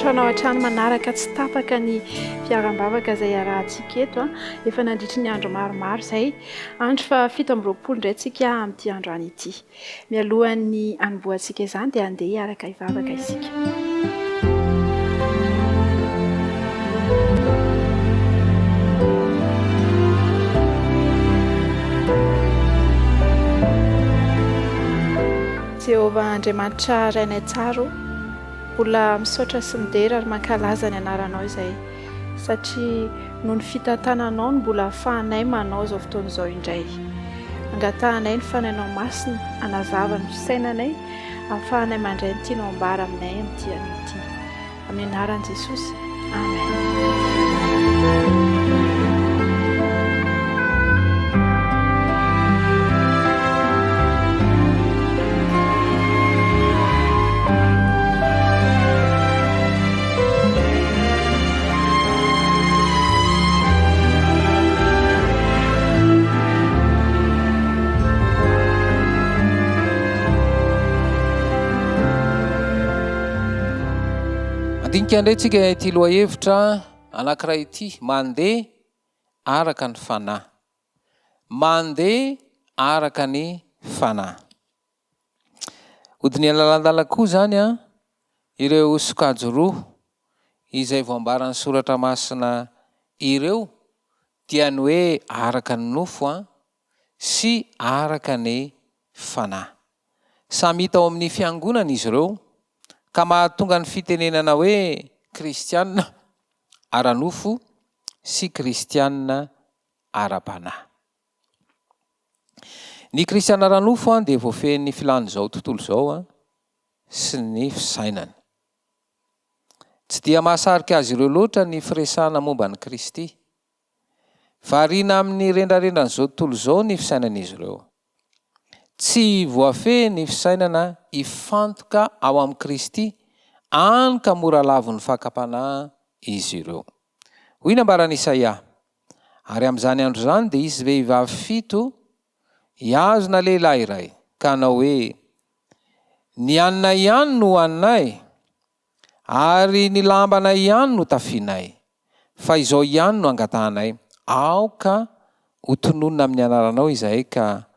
Misaotra anao hatrany manaraka tsy tapaka ny fiaram-bavaka izay iarahantsika eto. Efa nandritry ny andro maromaro izay. Andro faha 27 indray tsika amin'ity androany ity. Mialohan'ny hanombohantsika izany dia andeha hiaraka hivavaka isika. Jehovah Andriamanitra Rainay tsara o, mbola misaotra sy midera ary mankalaza ny anaranao izay satria noho ny fitantananao no mbola ahafahanay manao izao fotoana izao indray. Angatahanay ny Fanahinao Masina hanazava ny fisainanay ahafahanay mandray ny tianao ambara aminay amin'ity anio ity. Amin'ny anaran'i Jesosy. Amen. Handinika indray tsika ity lohahevitra anankiray ity, mandeha araka ny fanahy. Mandeha araka ny fanahy. Hodinihana lalandala koa izany ireo sokajy roa izay voambaran'ny soratra masina ireo dia ny hoe araka ny nofo sy araka ny fanahy. Samy hita ao amin'ny fiangonana izy ireo ka mahatonga ny fitenenana hoe kristiana ara-nofo sy kristiana ara-panahy. Ny kristiana ara-nofo dia voafehin'ny filan'izao tontolo izao sy ny fisainany. Tsy dia mahasarika azy ireo loatra ny firesahana momba an'i Kristy. Variana amin'ny rendrarendran'izao tontolo izao ny fisainan'izy ireo. Tsy voafehy ny fisainana hifantoka ao amin'i Kristy, hany ka mora lavon'ny fakam-panahy izy ireo. Hoy ny ambaran'i Isaia, Ary amin'izany andro izany dia hisy vehivavy fito hihazona lehilahy iray, ka hanao hoe, Ny haninay ihany no hohaninay, ary ny lambanay ihany no tafianay, fa izao ihany no angatahanay, aoka hotononina amin'ny anaranao izahay ka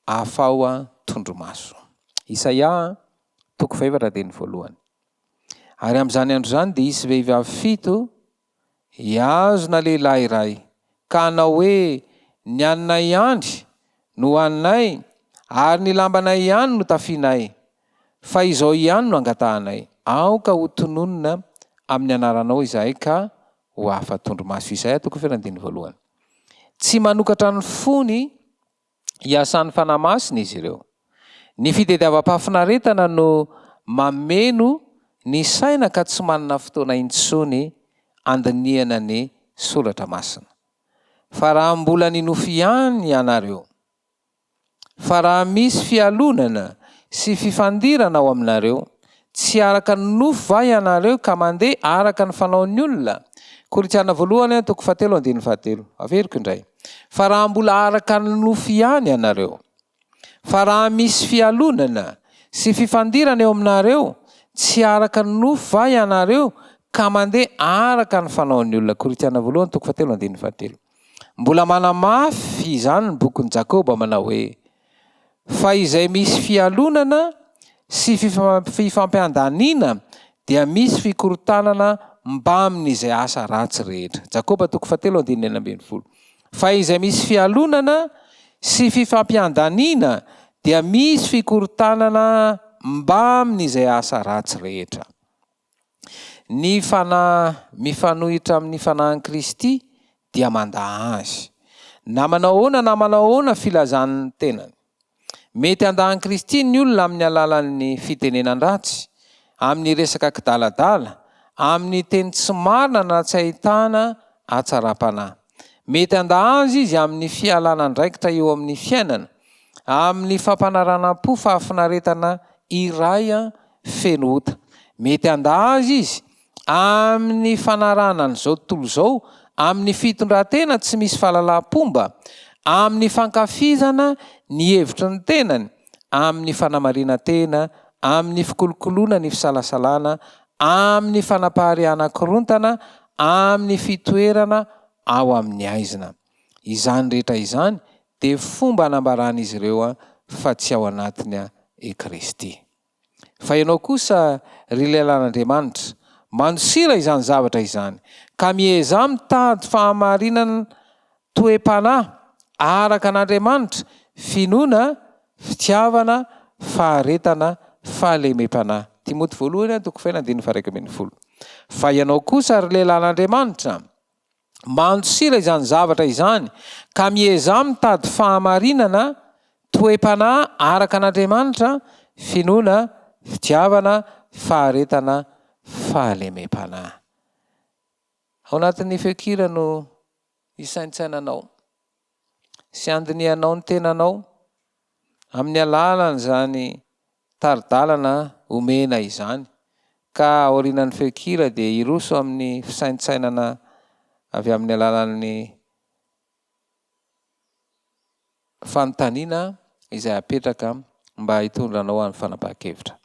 afaho tondromaso. Isaia toko fahefatra andininy voalohany. Ary amin'izany andro izany dia hisy vehivavy fito hihazona lehilahy iray, ka hanao hoe, Ny haninay ihany no hohaninay, ary ny lambanay ihany no tafianay, fa izao ihany no angatahanay, aoka ho tononina amin'ny anaranao izahay ka ho afa-tondromaso. Isaia toko fahefatra andininy voalohany. Tsy manokatra ny fony hiasan'ny Fanahy Masina izy ireo. Ny fitediavam-pahafinaretana no mameno ny saina ka tsy manana fotoana intsony handinihana ny Soratra Masina. Fa raha mbola ny nofo ihany ianareo, fa raha misy fialonana sy fifandirana ao aminareo, Tsy araka ny nofo va ianareo ka mandeha araka ny fanaon'ny olona? Korintiana voalohany toko fahatelo andininy fahatelo. Averiko indray. Fa raha mbola araka ny nofo ihany ianareo, fa raha misy fialonana sy fifandirana eo aminareo, tsy araka ny nofo va ianareo ka mandeha araka ny fanaon'ny olona? Korintiana voalohany toko fahatelo andininy fahatelo. Mbola manamafy izany ny bokin'i Jakoba manao hoe, Fa izay misy fialonana sy fifampiandaniana dia misy fikorontanana mbamin'izay asa ratsy rehetra. Jakoba toko fahatelo andininy 16. Fa izay misy fialonana sy fifampiandaniana dia misy fikorontanana mbamin'izay asa ratsy rehetra. Ny fanahy mifanohitra amin'ny fanahin'i Kristy dia mandà Azy. Na manao ahoana na manao ahoana filazan'ny tenany. Mety handà an'i Kristy ny olona amin'ny alalan'ny fitenenan-dratsy, amin'ny resaka kidaladala, amin'ny teny tsy marina na tsy ahitana hatsaram-panahy. Mety handà Azy izy amin'ny fialana andraikitra eo amin'ny fiainana, amin'ny fampanaranam-po fahafinaretana iray feno ota. Mety handà azy izy amin'ny fanarahana an'izao tontolo izao, amin'ny fitondran-tena tsy misy fahalalam-pomba, amin'ny fankafizana ny hevitry ny tenany, amin'ny fanamarinan-tena, amin'ny fikolokoloana ny fisalasalana, amin'ny fanapariahana korontana amin'ny fitoerana ao amin'ny haizina. Izany rehetra izany dia fomba anambaran'izy ireo fa tsy ao anatiny i Kristy. Fa ianao kosa, ry lehilahin'Andriamanitra, mandosira izany zavatra izany, ka miezaha mitady fahamarinana toe-panahy araka an'Andriamanitra, finoana, fitiavana, faharetana, fahalemem-panahy. Timoty voalohany, toko fahenina andininy faha 11. Fa ianao kosa, ry lehilahin'Andriamanitra, Mandosira izany zavatra izany, ka miezaha mitady fahamarinana, toe-panahy araka an'Andriamanitra, finoana, fitiavana, faharetana, fahalemem-panahy. Ao anatin'ny feon-kira no hisaintsainanao sy handinihanao ny tenanao amin'ny alalan'izany tari-dalana omena izany, ka aorianan'ny feon-kira dia hiroso amin'ny fisaintsainana avy amin'ny alalan'ny fanontaniana izay apetraka mba hitondra anao amin'ny fanapahan-kevitra.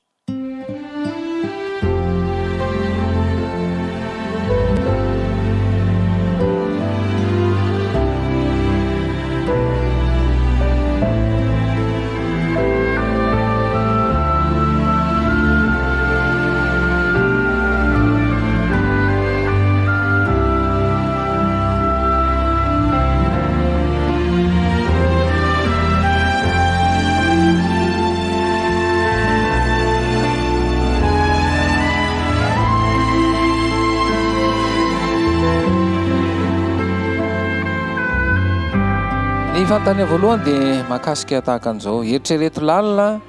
Ny fanontaniana voalohany dia mahakasika tahaka an'izao, eritrereto lalina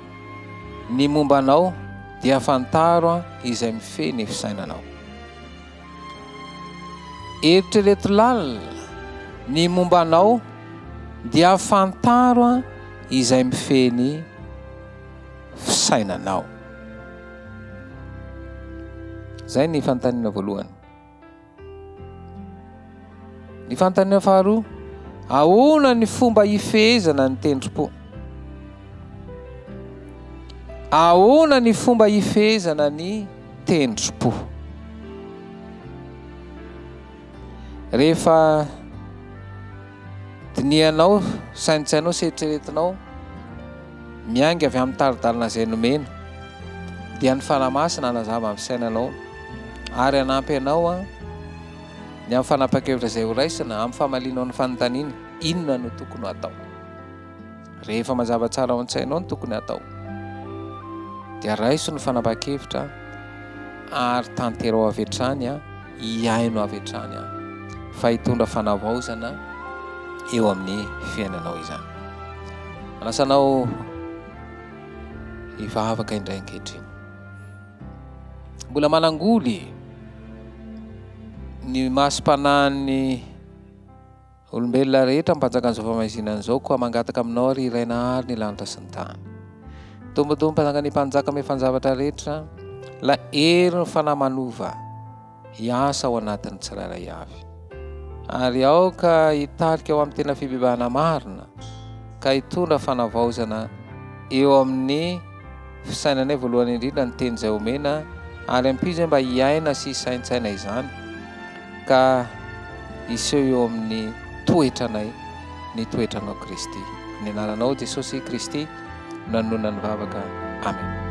ny momba anao dia fantaro izay mifehy ny fisainanao. Eritrereto lalina ny momba anao dia fantaro izay mifehy ny fisainanao. Izay ny fanontaniana voalohany. Ny fanontaniana faharoa, ahoana ny fomba hifehezana ny tendrom-po? Ahoana ny fomba hifehezana ny tendrom-po? Rehefa dinihanao, saintsainao sy eritreretinao, miainga avy amin'ny tari-dalana izay nomena, dia ny Fanahy Masina hanazava ny fisainanao ary hanampy anao ny amin'ny fanapahan-kevitra izay horaisina, amin'ny famalianao ny fanontaniana, inona no tokony hatao? Rehefa mazava tsara ao an-tsainao ny tokony hatao, dia raiso ny fanapahan-kevitra ary tanterao avy hatrany, hihaino avy hatrany fa hitondra fanavaozana eo amin'ny fiainanao izany. Manasa anao hivavaka indray ankehitriny. Mbola manangoly ny masom-panahin'ny Olombelona rehetra mpanjakan'izao famaizinana izao, koa mangataka aminao ry Ray Nahary ny lanitra sy ny tany. Tompo Tompo mpanjaka ny mpanjaka mefa ny zavatra rehetra, ilay herin'ny fanahy manova hiasa ao anatin'ny tsirairay avy. Ary aoka hitarika ho amin'ny tena fibebahana marina ka hitondra fanavaozana eo amin'ny fisainanay voalohany indrindra ny teny izay omena ary ampio izay mba hiaina sy hisaintsaina izany ka hiseho eo amin'ny toetranay ny toetranao Kristy. Amin'ny anaranao Jesosy Kristy no nanonona ny vavaka. Amen.